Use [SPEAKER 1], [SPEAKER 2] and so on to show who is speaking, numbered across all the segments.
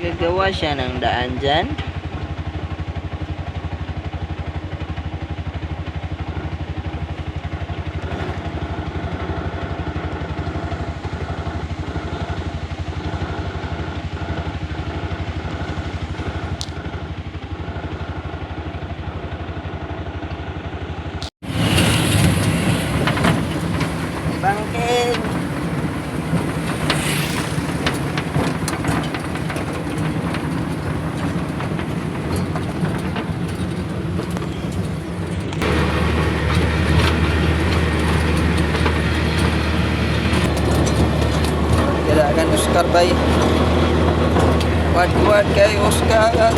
[SPEAKER 1] Nagagawa siya ng daan dyan. Bangking! Kailangan Oscar bay. Wad-wad kay Oscar.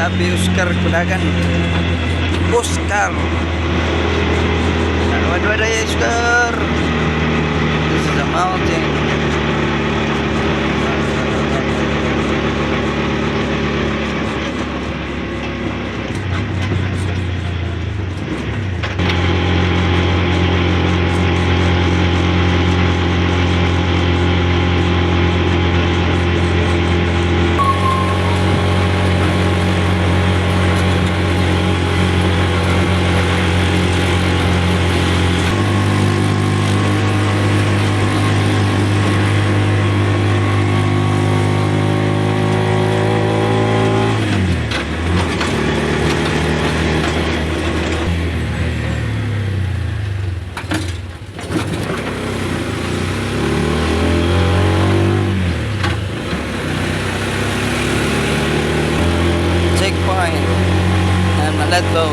[SPEAKER 1] Sabi Oscar kulagan. Oscar. Wad-wad ay Oscar. This is a mountain. Checkpoint. And Malatbo.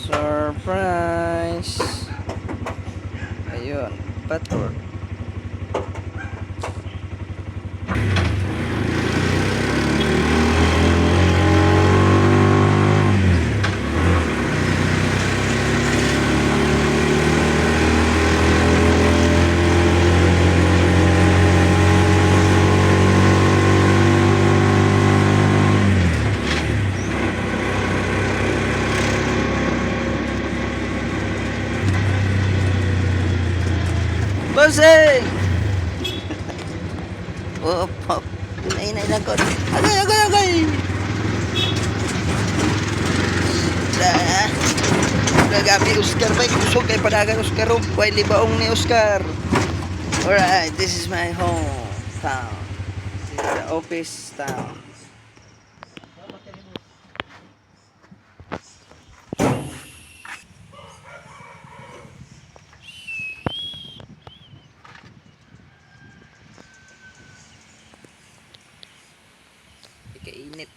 [SPEAKER 1] Surprise! Ayun, patrol. Bossing! Op, op. Inay, inay lang ko. Agay, agay, agay! Da. Nagabi Oscar ba? Kusog kay padagan Oscar. Way libaong ni Oscar. Alright, this is my home town. This is the office town. Kainit.